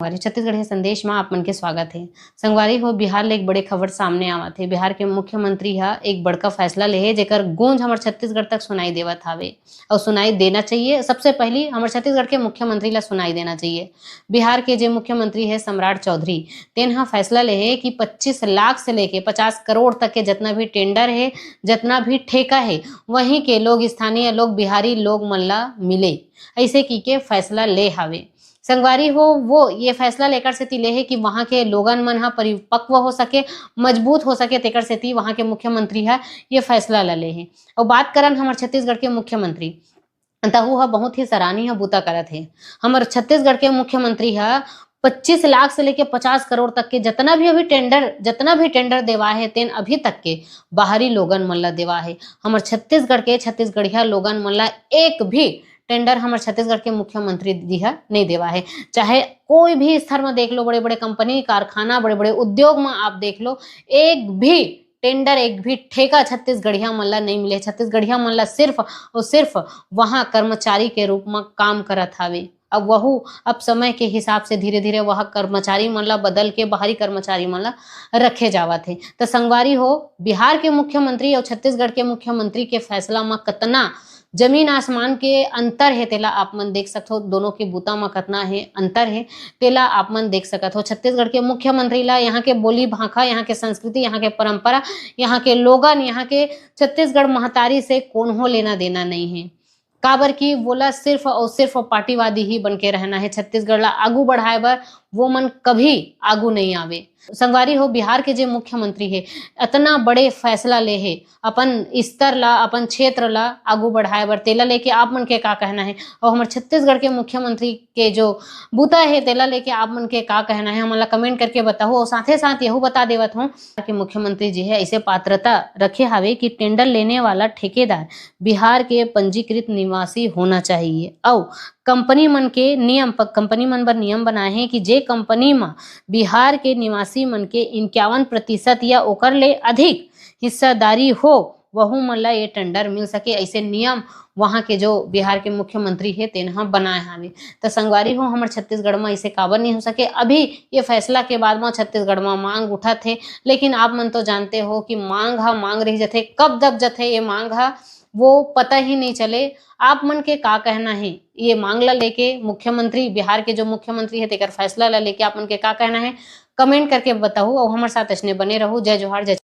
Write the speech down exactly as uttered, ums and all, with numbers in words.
संगवारी, छत्तीसगढ़िया संदेश म आप मन के स्वागत हे। संगवारी हो, बिहार ले एक बड़े खबर सामने आवत हे। बिहार के मुख्यमंत्री ह एक बड़का फैसला ले हे, जेकर गूंज हमर छत्तीसगढ़ तक सुनाई देवत हावे, अउ सुनाई देना चाहिए। सबसे पहली हमर छत्तीसगढ़ के मुख्यमंत्री ला सुनाई देना चाहिए। बिहार के जे मुख्यमंत्री हे सम्राट चौधरी, तेन ह फैसला ले हे कि पच्चीस लाख से लेके पचास करोड़ तक के जतना भी टेंडर हे, जतना भी ठेका हे, वहीं के लोग, स्थानीय लोग, बिहारी लोग मन ला मिले, ऐसे की के फैसला ले हावे। संगवारी हो, वो ये फैसला लेकर सेती ले हे कि वहाँ के लोगन मन ह परिपक्व हो सके, मजबूत हो सके, तेकर सेती वहाँ के मुख्यमंत्री ह ये फैसला ला ले हे। अउ बात करन हमर छत्तीसगढ़ के मुख्यमंत्री, तहू ह बहुत ही सराहनीय बूता करत हे। हमर छत्तीसगढ़ के मुख्यमंत्री ह पच्चीस लाख से लेके पचास करोड़ तक के जतना भी अभी टेंडर, जतना भी टेंडर देवा हे, तेन अभी तक के बाहरी लोगन मन ला देवा हे। हमर छत्तीसगढ़ के छत्तीसगढ़िया लोगन मन ला एक भी टेंडर हमर छत्तीसगढ़ के मुख्यमंत्री जी ह नहीं देवा हे। चाहे कोई भी स्तर में देख लो, बड़े-बड़े कंपनी, कारखाना, बड़े-बड़े उद्योग में आप देख लो, एक भी टेंडर, एक भी ठेका छत्तीसगढ़िया मन ला नहीं मिले। छत्तीसगढ़िया मन ला सिर्फ और सिर्फ वहाँ कर्मचारी के रूप में काम करत हावे। अब वहू, अब समय के हिसाब से धीरे-धीरे वह कर्मचारी मन ला बदल के बाहरी कर्मचारी मन ला रखे जावत हे। त संगवारी हो, बिहार के मुख्यमंत्री और छत्तीसगढ़ के मुख्यमंत्री के फैसला म कतना जमीन आसमान के अंतर हे, तेला आप मन देख सकथो। दोनों के बूता म कतना हे, अंतर हे, तेला आप मन देख सकत हो। छत्तीसगढ़ के मुख्यमंत्री ला यहाँ के बोली भाखा, यहाँ के संस्कृति, यहाँ के परंपरा, यहाँ के लोगन, यहाँ के छत्तीसगढ़ महतारी से कोनो लेना देना नहीं हे। काबर कि वोला सिर्फ और सिर्फ पार्टीवादी ही बन के रहना हे। छत्तीसगढ़ ला आगू बढ़ाए बर वो मन कभी आगू नहीं आवे। संगवारी हो, बिहार के जे मुख्यमंत्री हे, अतना बड़े फैसला ले हे अपन स्तर ला, अपन क्षेत्र ला आगू बढ़ाए बर, तेला लेके आप मन के का कहना हे? और हमर छत्तीसगढ़ के मुख्यमंत्री के जो बूता हे, तेला लेके आप मन के का कहना हे, हमन ला कमेंट करके बताहू। और साथे साथ यहू बता देवत हूँ कि मुख्यमंत्री जी हे ऐसे पात्रता रखे हावे कि टेंडर लेने वाला ठेकेदार बिहार के पंजीकृत निवासी होना चाहिए। अउ कंपनी मन के नियम प-, कंपनी मन बर नियम बनाए हे कि जे कंपनी म बिहार के निवासी मन के इक्यावन प्रतिशत या ओकर ले अधिक हिस्सेदारी हो, वहू मन ला ये टेंडर मिल सके, ऐसे नियम वहाँ के जो बिहार के मुख्यमंत्री हे, तेन ह बनाए हावे। त संगवारी हो, हमर छत्तीसगढ़ म ऐसे काबर नहीं हो सके? अभी ये फैसला के बाद म छत्तीसगढ़ म मांग उठत हे, लेकिन आप मन तो जानते हो कि मांग ह मांग रह जथे, कब दब जथे ये मांग ह, वो पता ही नहीं चले। आप मन के का कहना हे ये मांग ला लेके? मुख्यमंत्री, बिहार के जो मुख्यमंत्री हे, तेकर फैसला ला लेके आप मन के का कहना हे, कमेंट करके बताहू। और हमर साथ ऐसने बने रहू। जय जोहार, जय